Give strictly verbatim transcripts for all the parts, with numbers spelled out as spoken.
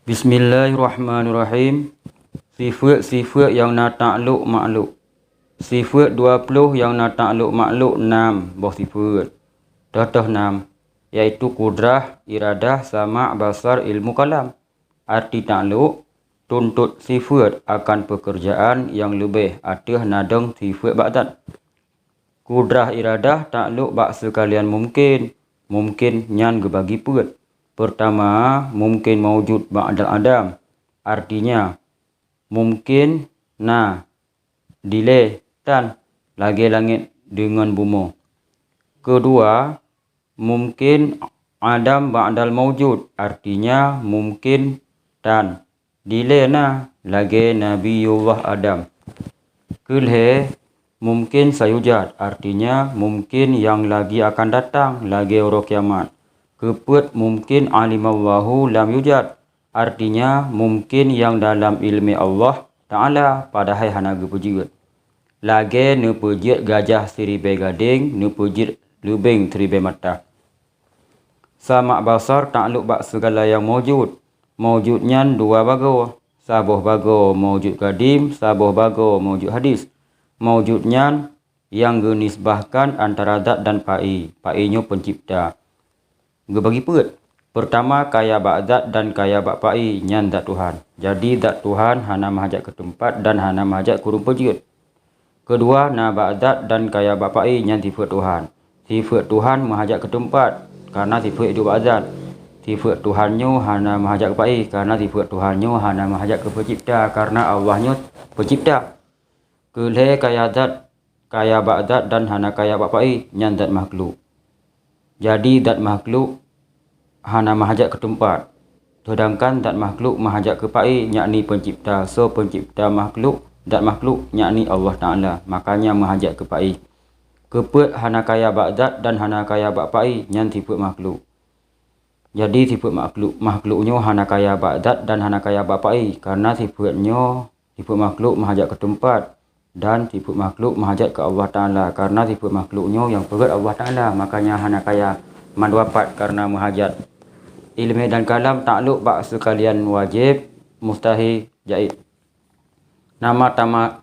Bismillahirrahmanirrahim. Sifeuet-sifeuet nyang na taklok makhlok. Sifeuet dua ploh nyang na taklok makhlok nam boh sifeuet. Toh-toh nam, yaitu kudrah, iradah, sama', basar, ilmu, kalam. Arti taklok, tuntot sifeuet akan peukeurjaan nyang leubeh ateueh nadong sifeuet bak zat. Kudrah iradah taklok bak seukalian mumkin. Mumkin nyan geubagi peuet. Peurtama, mumkin maujud ba'dal adam, artinya mumkin na dilée tan lagée langét deungon bumoe. Keudua, mumkin adam ba'dal maujud, artinya mumkin tan dilée na lagée Nabiullah Adam. Keulhée, mumkin sayujad, artinya mumkin nyang lagi akan datang lagée uroe kiamat. Keupeuet, mumkin alimallahu lam yujad, artinya mumkin nyang dalam iéleumé Allah Ta'ala padahai hana geupeujeuet. Lagée neupeujeuet gajah siribée gadéng, neupeujeuet leubeng siribée mata. Sama' basar taklok bak seugala nyang maujud. Maujud nyan dua bagoe, saboh bagoe maujud kadim, saboh bagoe maujud hadis. Maujud nyan nyang geunisbahkan antara zat dan pa'i. Pa'i nyoe peuncipta. Geubagi peuet. Peurtama, kaya bak zat dan kaya bak pa'i, nyan zat Tuhan. Jadi, zat Tuhan hana meuhajat keu teumpat dan hana meuhajat keu ureuëng peujeuet. Keudua, na bak zat dan kaya bak pa'i, nyan sifeuet Tuhan. Sifeuet Tuhan meuhajat keu teumpat, kareuna sifeuet duek bak zat. Sifeuet Tuhan nyoe hana meuhajat keu pa'i, kareuna sifeuet Tuhan nyoe hana meuhajat keu peucebta, kareuna Allah nyoe peucebta. Keulhée kaya zat, kaya bak zat dan hana kaya bak pa'i, nyan zat makhlok. Jadi, zat makhlok hana meuhajat keu teumpat. Seudangkan zat makhlok meuhajat keu pa'i, yakni peuncebta. Soe peuncebta makhlok? Zat makhlok, yakni Allah Ta'ala. Makanya meuhajat keu pa'i. Keupeuet, hana kaya bak zat dan hana kaya bak pa'i, nyan sifeuet makhlok. Jadi, sifeuet makhlok, makhlok nyoe hana kaya bak zat dan hana kaya bak pa'i, kareuna sifeuet nyoe, sifeuet makhlok meuhajat keu teumpat, dan sifeuet makhlok meuhajat keu Allah Ta'ala, kareuna sifeuet makhlok nyoe nyang peugét Allah Ta'ala, makanya hana kaya mandua pat kareuna meuhajat. Iéleumé dan kalam taklok bak seukalian wajéb, mustahé, jaiz. Nama tama,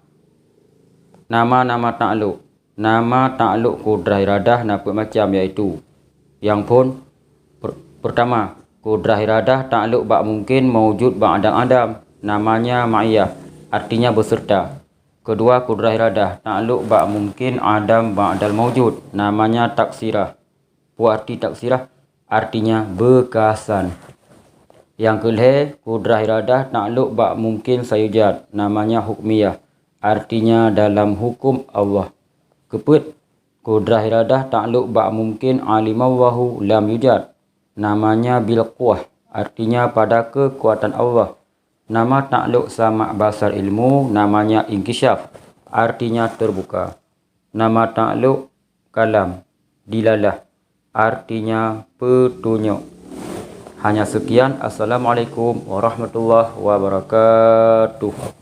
nama-nama taklok. Nama taklok kudrah iradah na peuet macam, yaitu, nyang phon, per-, peurtama, kudrah iradah taklok bak mungken maujud ba'dal adam, namanya ma'iyah, artinya beuseurta. Keudua, kudrah iradah taklok bak mungken adam ba'dal maujud, namanya taksirah. Peue arti taksirah? Artinya beukasan. Nyang keulhée, kudrah iradah taklok bak mungken sayujad, namanya hukmiyah, artinya dalam hukum Allah. Keupeuet, kudrah iradah taklok bak mungken alimallahu lam yujad, namanya bilquwah, artinya pada keukuatan Allah. Nama taklok sama' basar ilmu, namanya inkisyaf, artinya terbuka. Nama taklok kalam, dilalah, artinya peutunyok. Hanya sekian. Assalamualaikum warahmatullahi wabarakatuh.